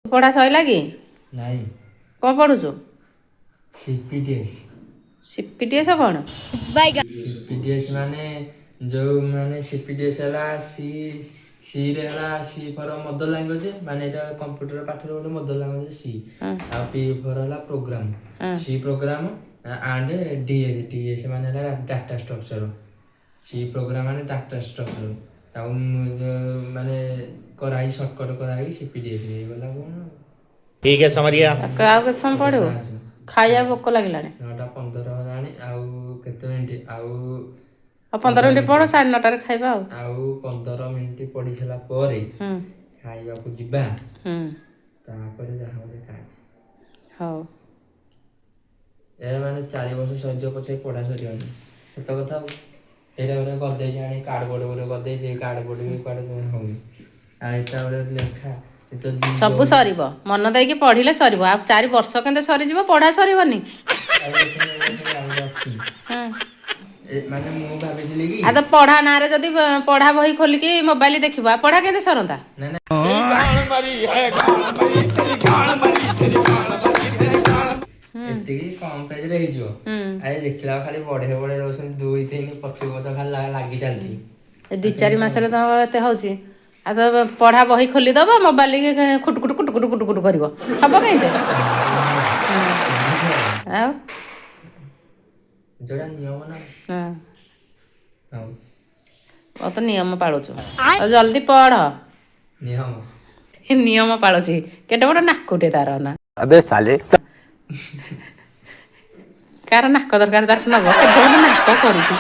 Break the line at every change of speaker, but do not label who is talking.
ପଢ଼ା ସଇଲା କି?
ନାଇଁ।
କ'ଣ ପଢ଼ୁଛୁ?
ସିପିଡିଏସ୍।
ସିପିଟିଏସ୍ କ'ଣ?
ସିପିଡିଏସ୍ ମାନେ ଯୋଉ ମାନେ ସିପିଡିଏସ୍ ହେଲା ସି, ସି ରେ ହେଲା ସି ଫର ମଦର ଲାଙ୍ଗୁଏଜ, ମାନେ ଏଇଟା କମ୍ପ୍ୟୁଟର ପାଠରେ ଗୋଟେ ମଦର ଲାଙ୍ଗୁଏଜ ସି। ଆଉ ପି ଫର ହେଲା programme, C program and DS. DS ମାନେ ହେଲା ଡାଟା ଷ୍ଟ୍ରକ୍ଚର। ସି ପ୍ରୋଗ୍ରାମ ମାନେ ଡାଟା ଷ୍ଟ୍ରକ୍ଚର। ତାକୁ ମୁଁ ମାନେ କରାହେଇ, ସର୍ଟକଟ କରାହେଇ ସିପିଡିଏସ୍ ହେଇଗଲା କ'ଣ।
ठीक है, समझ गया।
ଆଉ କେତେ ସମୟ ପଢ଼ିବୁ? ଖାଇବା ଭୋକ ଲାଗିଲାଣି।
9:15 ହେଲାଣି, ଆଉ କେତେ ମିନିଟ୍ ଆଉ?
ଆଉ 15 ମିନିଟ୍ ପଢ଼, 9:30ରେ ଖାଇବା ଆଉ।
ଆଉ 15 ମିନିଟ୍ ପଢି ସାରିଲା ପରେ ଖାଇବାକୁ ଯିବା। ତାପରେ ଯାହା ହବ ଦେଖାଯିବ।
ହଉ।
ଏ ମାନେ 4 ବର୍ଷ ସରିଯିବ ପଛେ ପଢା ସରିବନି, ସତ କଥା। ଆଉ ଏଇଟା ଗୋଟେ ଗଦେଇଛି ଆଣି, କାର୍ଡବୋର୍ଡ ଗୋଟେ ଗଦେଇଛି, ଏଇ କାର୍ଡବୋର୍ଡ ବି କୁଆଡେ ହଉନି। ଆଉ ଏଇଟା ଗୋଟେ ଲେଖା ଏ ତ
ସବୁ ସରିବ, ମନ ଦେଇକି ପଢ଼ିଲେ ସରିବ। ଆଉ 4 ବର୍ଷ କେମିତି ସରିଯିବ, ପଢ଼ା ସରିବନି?
ଆଉ ଏଥିରେ ଆଉ ଗୋଟେ ଅଛି। ଏ ମାନେ ମୁଁ ଭାବିଥିଲି କି
ଆଉ ତ ପଢ଼ା ନାଁରେ ଯଦି ପଢ଼ା ବହି ଖୋଲିକି ମୋବାଇଲ ଦେଖିବ, ଆଉ ପଢ଼ା କେମିତି ସରନ୍ତା?
ନା ନା, ଏତିକି କମ ପେଜରେ ହେଇଯିବ। ଆରେ ଦେଖିଲା ବେଳକୁ ଖାଲି ବଢେଇ ବଢେଇ ଦଉଛନ୍ତି, ଦୁଇ ତିନି ପଛକୁ ପଛ ଖାଲି ଲାଗି ଚାଲିଛି।
ଏ 2-4 ମାସରେ ତ ଏତେ ହେଉଛି, ଆଉ ତ ପଢ଼ା ବହି ଖୋଲିଦବ, ମୋବାଇଲ ଖୁଟୁ ଖୁଟୁ ଖୁଟୁ ଖୁଟୁ ଖୁଟୁ ଖୁଟୁ କରିବ, ହବ କେମିତି?
ଏମିତି ହବ?
ଆଉ
ଯୋଉଟା ନିୟମ ନା। ହଉ।
ବହୁତ ନିୟମ ପାଳୁଛୁ, ଆଉ ଜଲ୍ଦି ପଢ଼।
ନିୟମ।
ଏ ନିୟମ ପାଳୁଛି, କେତେ ବଡ଼ ନାକୁଟେ ତାର ନା।
अबे साले।
କାହାର ନାକ ଦରକାର ତାର ନବ। କେତେ ବଡ଼ ନାକ କରୁଛି।